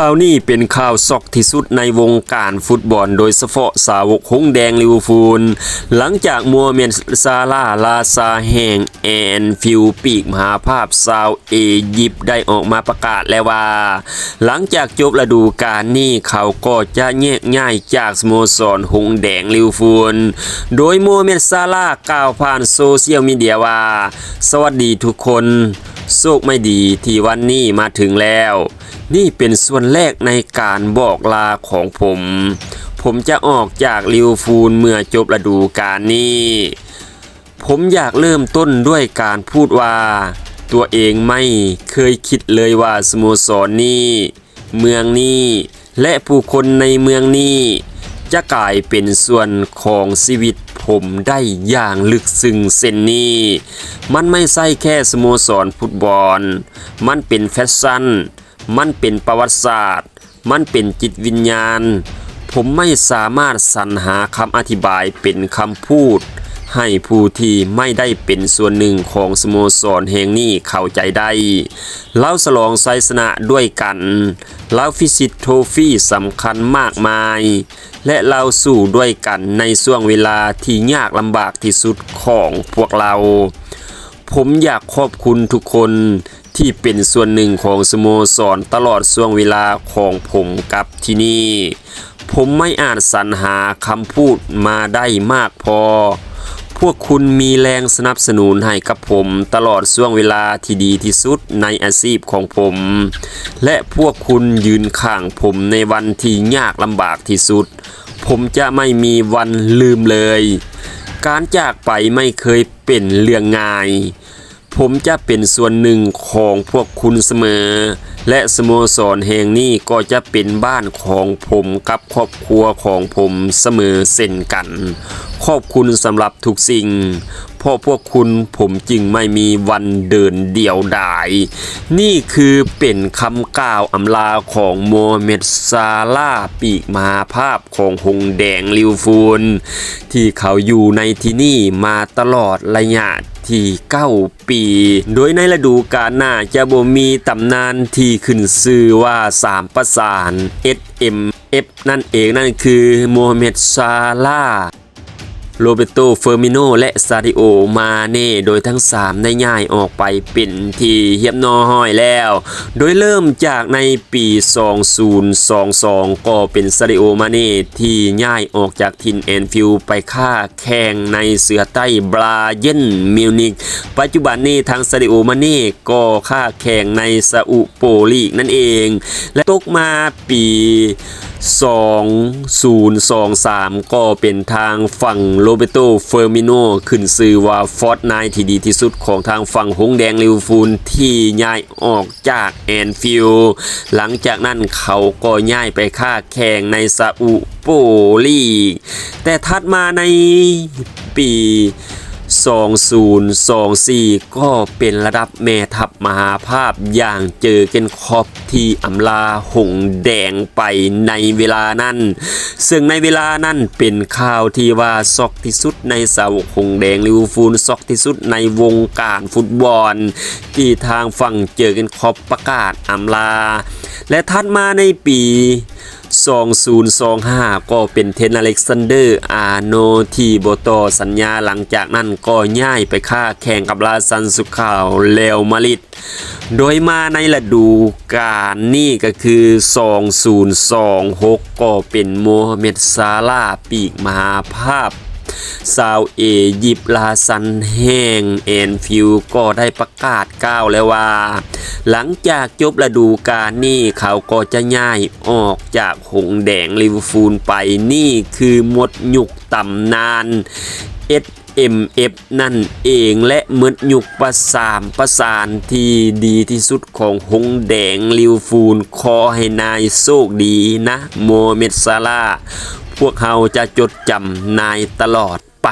ຂ່າວນີ້ເປັນຂ່າວຊັອກທີ່ສຸດໃນວົງການຟຸດບອນ, ໂດຍສະເພາະສາວົກຫົງແດງລິເວີພູນ, ຫຼັງຈາກໂມເມັດຊາລາ ລາຊາແຫ່ງແອນຟິວ ປີກມະຫາພາບຊາວເອຢິບ ໄດ້ອອກມາປະກາດແລ້ວວ່າ ຫຼັງຈາກຈົບລະດູການນີ້ ເຂົາກໍຈະແຍກຍ້າຍຈາກສະໂມສອນຫົງແດງລິເວີພູນ, ໂດຍໂມເມັດຊາລາກ່າວຜ່ານໂຊຊຽວມີເດຍວ່າ ສະຫວັດດີທຸກຄົນ, ໂຊກໄມ່ດີທີ່ວັນນີ້ມາເຖິງແລ້ວ. ນີ້ເປັນສ່ວນແລກໃນການບອກລາຂອງຜົມ. ຜົມຈະອອກຈາກລິເວີພູນເມື່ອຈົບລະດູການນີ້. ຜົມຢາກເລີ່ມຕົ້ນດ້ວຍການພູດວ່າ ຕົວເອງໄມ່ເຄີຍຄິດເລີຍວ່າສະໂມສອນນີ້, ເມືອງນີ້ ແລະ ຜູ້ຄົນໃນເມືອງນີ້ ຈະກາຍເປັນສ່ວນຂອງຊີວິດຜົມໄດ້ຢ່າງເລິກເຊິ່ງເຊັ່ນນີ້. ມັນໄມ່ໃຊ່ແຄ່ສະໂມສອນຟຸດບອນ, ມັນເປັນແຟຊັນ, ມັນເປັນປະຫວັດສາດ, ມັນເປັນຈິດວິນຍານ. ຜົມໄມ່ສາມາດສັນຫາຄຳອະທິບາຍເປັນຄຳພູດໃຫ້ຜູ້ທີ່ໄມ່ໄດ້ເປັນສ່ວນໜຶ່ງຂອງສະໂມສອນແຫ່ງນີ້ເຂົ້າໃຈໄດ້. ລາວສະຫຼອງໄຊຊະນະດ້ວຍກັນ, ລາວພິຊິດໂທຟີສຳຄັນມາກມາຍ ແລະ ລາວສູ້ດ້ວຍກັນໃນຊ່ວງເວລາທີ່ຍາກລຳບາກທີ່ສຸດຂອງພວກລາວ. ຜົມຢາກຂອບຄຸນທຸກຄົນ ທີ່ເປັນສ່ວນໜຶ່ງຂອງສະໂມສອນຕະຫຼອດຊ່ວງເວລາຂອງຜົມກັບທີ່ນີ້. ຜົມໄມ່ອາດສັນຫາຄຳພູດມາໄດ້ມາກພໍ. ພວກຄຸນມີແຮງສະໜັບສະໜູນໃຫ້ກັບຜົມຕະຫຼອດຊ່ວງເວລາທີ່ດີທີ່ສຸດໃນອາຊີບຂອງຜົມ ແລະ ພວກຄຸນຢືນຂ້າງຜົມໃນວັນທີ່ຍາກລຳບາກທີ່ສຸດ. ຜົມຈະໄມ່ມີວັນລືມເລີຍ. ການຈາກໄປໄມ່ເຄີຍເປັນເລື່ອງງ່າຍ. ຜົມຈະເປັນສ່ວນໜຶ່ງຂອງພວກຄຸນສະເໝີ ແລະ ສະໂມສອນແຫ່ງນີ້ກໍຈະເປັນບ້ານຂອງຜົມກັບຄອບຄົວຂອງຜົມສະເໝີເຊັ່ນກັນ. ຂອບຄຸນສຳລັບທຸກສິ່ງ, ເພາະພວກຄຸນຜົມຈຶ່ງໄມ່ມີວັນເດີນດຽວດາຍ. ນີ້ຄືເປັນຄຳກ່າວອຳລາຂອງໂມເມັດຊາລາ ປີກມະຫາພາບຂອງຫົງແດງລິເວີພູນ ທີ່ເຂົາຢູ່ໃນທີ່ນີ້ມາຕະຫຼອດໄລຍະທີ່ເກົ້າປີ, ໂດຍໃນລະດູການໜ້າຈະບໍ່ມີຕຳນານທີ່ຂຶ້ນຊື່ວ່າສາມປະສານ ເອັສ ເອັມ ເອັຟ ນັ້ນເອງ, ນັ້ນຄືໂມຮາເມັດ ຊາລາ, ໂຣເບີໂຕ ເຟີມິໂນ ແລະ ຊາດິໂອ ມາເນ, ໂດຍທັງສາມໄດ້ຍ້າຍອອກໄປເປັນທີ່ຮຽບຮ້ອຍແລ້ວ. ໂດຍເລີ່ມຈາກໃນປີສອງພັນຊາວສອງ ກໍເປັນ ຊາດິໂອ ມາເນ ທີ່ຍ້າຍອອກຈາກຖິ່ນແອນຟິວໄປຄ້າແຂ່ງໃນເສືອໃຕ້ ບາເຢີນ ມິວນິກ. ປັດຈຸບັນນີ້ທາງ ຊາດິໂອ ມາເນ ກໍຄ້າແຂ່ງໃນ ຊາອຸ ໂປລີກນັ້ນເອງ ແລະ ຕົກມາປີສອງພັນຊາວສາມ ກໍເປັນທາງຝັ່ງ ໂຣເບີໂຕ ເຟີມິໂນ ຂຶ້ນຊື່ວ່າ ຟອດໄນ ທີ່ດີທີ່ສຸດຂອງທາງຝັ່ງຫົງແດງລິເວີພູນ ທີ່ຍ້າຍອອກຈາກແອນຟິວ. ຫຼັງຈາກນັ້ນເຂົາກໍຍ້າຍໄປຄ້າແຂ່ງໃນ ຊາອຸ ໂປລີກ. ແຕ່ຖັດມາໃນປີສອງພັນຊາວສີ່ ກໍເປັນລະດັບແມ່ທັບມະຫາພາບຢ່າງເຈີເກັນຄອບ ທີ່ອຳລາຫົງແດງໄປໃນເວລານັ້ນ, ເຊິ່ງໃນເວລານັ້ນເປັນຂ່າວທີ່ວ່າຊັອກທີ່ສຸດໃນສາວົກຫົງແດງລິເວີພູນ, ຊັອກທີ່ສຸດໃນວົງການຟຸດບອນ ທີ່ທາງຝັ່ງເຈີເກັນຄອບປະກາດອຳລາ. ແລະ ຖັດມາໃນປີສອງພັນຊາວຫ້າ ກໍເປັນ ເທຣນ ອາເລັກຊານເດີ ອາໂນ ທີ່ບໍ່ຕໍ່ສັນຍາ, ຫຼັງຈາກນັ້ນກໍຍ້າຍໄປຄ້າແຂ່ງກັບລາຊັນ ສຸຂາວ ເຣວມາດຣິດ. ໂດຍມາໃນລະດູການນີ້ກໍຄືສອງພັນຊາວຫົກ ກໍເປັນ ໂມຮາເມັດ ຊາລາ ປີກມະຫາພາບຊາວເອຢິບ ລາຊັນແຫ່ງແອນຟິວ ກໍໄດ້ປະກາດກ່າວແລ້ວວ່າ ຫຼັງຈາກຈົບລະດູການນີ້ ເຂົາກໍຈະຍ້າຍອອກຈາກຫົງແດງລິເວີພູນໄປ. ນີ້ຄືໝົດຍຸກຕຳນານ ເອັສ ເອັມ ເອັຟ ນັ້ນເອງ ແລະ ໝົດຍຸກປະສາມປະສານທີ່ດີທີ່ສຸດຂອງຫົງແດງລິເວີພູນ. ຂໍໃຫ້ນາຍໂຊກດີນະ ໂມເມັດ ຊາລາ, ພວກເຮົາຈະຈົດຈຳນາຍຕະຫຼອດໄປ.